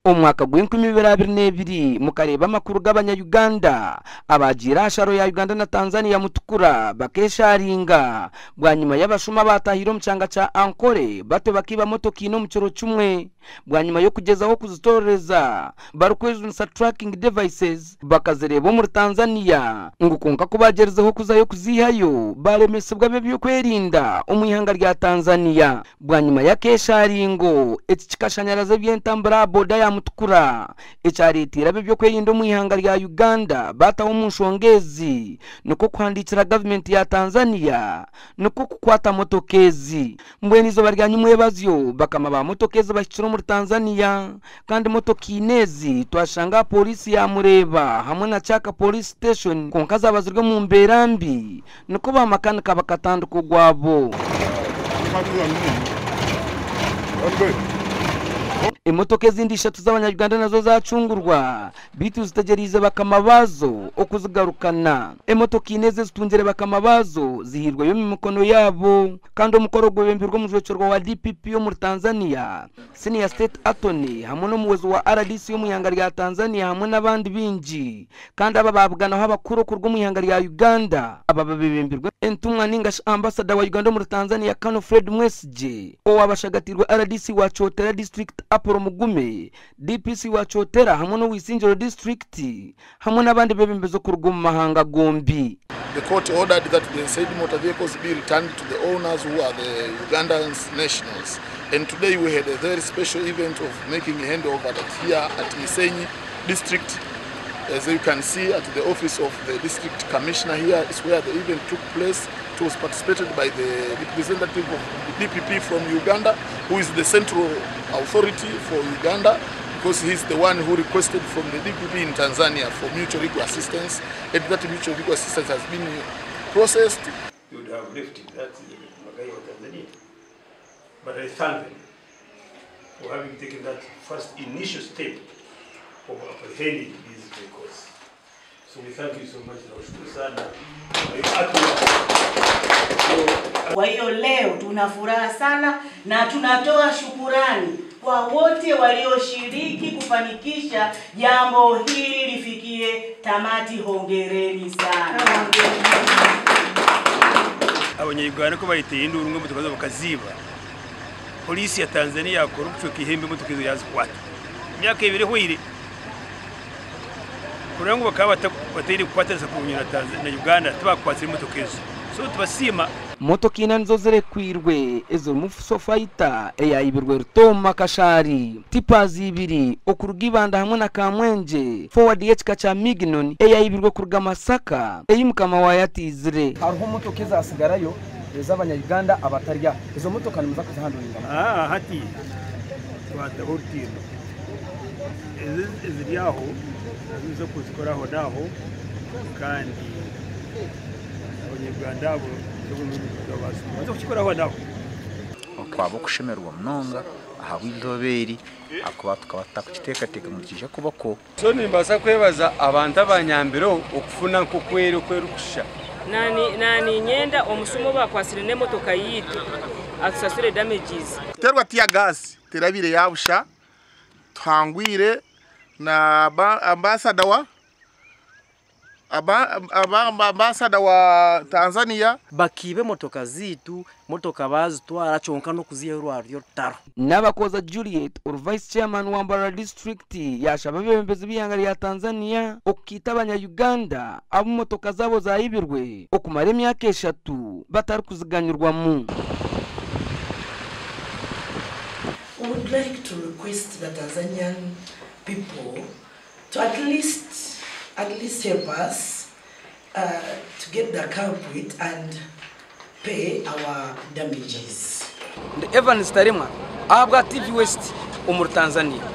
Omu mwaka gw'enkumi ibiri abiri n'ebiri, mukareeba amakuru g'abanya-Uganda abaagiire aha sharo ya Uganda na Tanzania Mutukura bakeeshaaringa bwanyima y'abashuma abaatahire omu kyanga kya Ankole batyo bakaiba motoka ina omu kiro kimwe bwanyima y'okugyezaho kuzitoorereza barikwejunisa tracking devices bakazireeba omuri Tanzania ngu kwonka ku baagyerizeho kuzayo kuziihayo baaremesibwa ab'eby'okwerinda omu ihanga rya Tanzania. Bwanyima y'akeeshaaringo, eki kikashanyaraza eby'entambura aha boda ya Mutukura, ekyareeteire ab'eby'okwerinda omu ihanga rya Uganda baataho omu nshonga ezi nikwo kuhandiikira gavumenti ya Tanzania nikwo kukwata motoka ezi. Mbwenu eizooba rya nyimwebazyo, bakama ba motoka ezi bahikire omuri Tanzania kandi motoka ina ezi twashanga aha pooriisi ya Muleba hamwe na Kyaka Police Station kwonka zaaba ziri omu mbeera mbi nikwo baamakanika bakatandika ogwabo. Emotoka ezindi ishatu z'abanya-Uganda nazo zaacungurwa beitu zitegyereize bakama baazo okuzigarukana. Emotoka ina ezi ezitungire bakama baazo zihairweyo omu mikono yaabo kandi omukoro gwebembirwe omujwekyerwa wa DPP omuri Tanzania, Senior State Attorney hamwe n'omuhwezi wa rdc omu ihanga rya Tanzania hamwe n'abandi baingi kandi aba baabuganaho abakuru okuruga omu ihanga rya Uganda. Aba babebembirwe entumwa ninga shi Ambassador wa Uganda omuri Tanzania Colonel Fred Mwesigye, owabashagatirwe rdc wa Kyotera District Apollo Mugume, DPC wa Kyotera hamwe n'owa Isingiro District hamwe n'abandi bebembezi okuruga omu mahanga gombi. The court ordered that the said motor vehicles be returned to the owners who are the Ugandan nationals. And today we had a very special event of making a handover that here at Misenyi district. As you can see at the office of the district commissioner here is where the event took place. It was participated by the representative of the DPP from Uganda, who is the central authority for Uganda, because he's the one who requested from the DPP in Tanzania for mutual legal assistance, and that mutual legal assistance has been processed. You would have left it at Magai wa Tanzania. But I thank them for having taken that first initial step of apprehending these vehicles. So we thank you so much. Nawashukuru sana. Kwa hiyo hatua. Kwa hiyo leo tuna furaha sana na tunatoa shukurani kwa wote walioshiriki kufanikisha jambo hili lifikie tamati. Hongereni sana. Abanyayuganda ko bayiteye induru ngo motoka zabo bakaziba. Polisi ya Tanzania yakora okucweka ihembe emotoka ezo yazikwata. Emyaka ebiri ehweire. Kureba ngu bakaba bataire kukwatanisa kurungi na Tanzania na Uganda tibakukwasire emotoka ezo. So tubasiima. Motoka ina nizo zirekwirwe ezirimu Fuso Fighter eyayibirwe Rutooma Kashari, Tippers ibiri okuruga Ibanda hamwe na Kamwengye, Forward y'ekika kya Mignon eyayibirwe kuruga Masaka ei mukama waayo atiizire. Hariho motoka ezasigarayo ez'abanya-Uganda abatari aha. Ezo motoka nimuza kuzihanduringa muta? Hati twataho orutindo. Ezo eziri aho nazo nizo kuzikora aho n'aho kandi abanya-Uganda abo baza kukikora aho n'aho. Twaba okushemererwa munonga ahabw'eizooba eri ahakuba tukaba tutakukiteekateeka ngu nikiija kubako. So nimbaasa kwebaza abantu abanyambireho okufuna nk'okweri oku erikushusha. Naninyenda omusuma obakwasire n'emotoka yitu atusasure damages. Kuteerwa tear gas terabaire yaabusha, tuhangwire na ambassador wa ambassador wa Tanzania. Bakiiba emotoka ziitu, motoka baazitwara kyonka n'okuziihayo rwaba ruri orutaro. Nabakooza Juliet, ori Vice Chairman wa Mbarara District yaashaba abeebembezi b'eihanga rya Tanzania okukiita abanya-Uganda abu motoka zaabo zaayibirwe okumara emyaka eshatu batarikuziganyurwamu. We would like to request the Tanzanian people to at least help us to get the culprit and pay our damages. Ndi Evans Taremwa, ahabwa TV West omuri Tanzania.